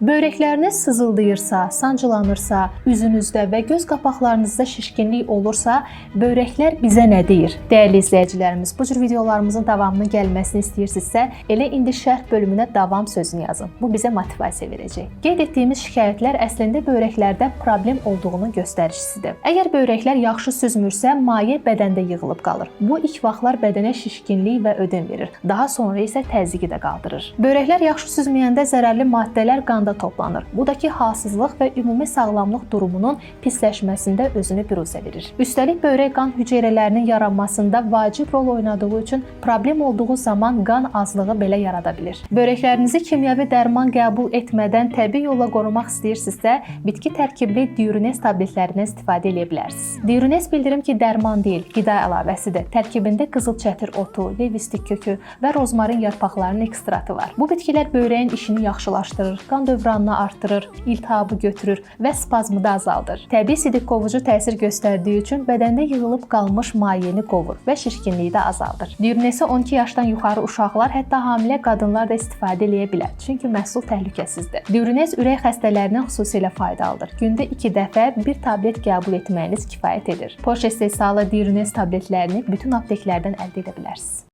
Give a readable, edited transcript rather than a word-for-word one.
Böyrəkləriniz sızıldayırsa, sancılanırsa, üzünüzdə və göz qapaqlarınızda şişkinlik olursa, böyrəklər bizə nə deyir? Dəyərli izləyicilərimiz, bu cür videolarımızın davamının gəlməsini istəyirsinizsə, elə indi şərh bölümünə davam sözünü yazın. Bu bizə motivasiya verəcək. Qeyd etdiyimiz şikayətlər əslində böyrəklərdə problem olduğunun göstəricisidir. Əgər böyrəklər yaxşı süzmürsə, maye bədəndə yığılıb qalır. Bu ilk vaxtlar bədənə şişkinlik və ödem verir. Daha sonra isə təzyiqi də qaldırır. Böyrəklər yaxşı süzməyəndə zərərli maddələr qanda toplanır. Bu da ki, halsızlıq və ümumi sağlamlıq durumunun pisləşməsində özünü büruzə verir. Üstəlik böyrək qan hüceyrələrinin yaranmasında vacib rol oynadığı üçün problem olduğu zaman qan azlığı belə yarada bilir. Böyrəklərinizi kimyəvi dərman qəbul etmədən təbii yolla qorumaq istəyirsinizsə, bitki tərkibli diurez tabletlərindən istifadə edə bilərsiniz. Diurez bildirim ki, dərman deyil, qida əlavəsidir. Tərkibində qızıl çətir otu, levistik kökü və rozmarin yarpaqlarının ekstratı var. Bu bitkilər böyrəyin işini yaxşılaşdırır, qan dövranını artırır, iltihabı götürür və spazmı da azaldır. Təbii sidik qovucu təsir göstərdiyi üçün bədəndə yığılıb qalmış mayeni qovur və şişkinliyi də azaldır. Diurnesi 12 yaşdan yuxarı uşaqlar, hətta hamilə qadınlar da istifadə eləyə bilər, çünki məhsul təhlükəsizdir. Diurez ürək xəstələrinə xüsusilə faydalıdır. Gündə 2 dəfə bir tablet qəbul etməyiniz kifayət edir. Porsche istehsalı Diurez tabletlərini bütün apteklərdən əldə edə bilərsiniz.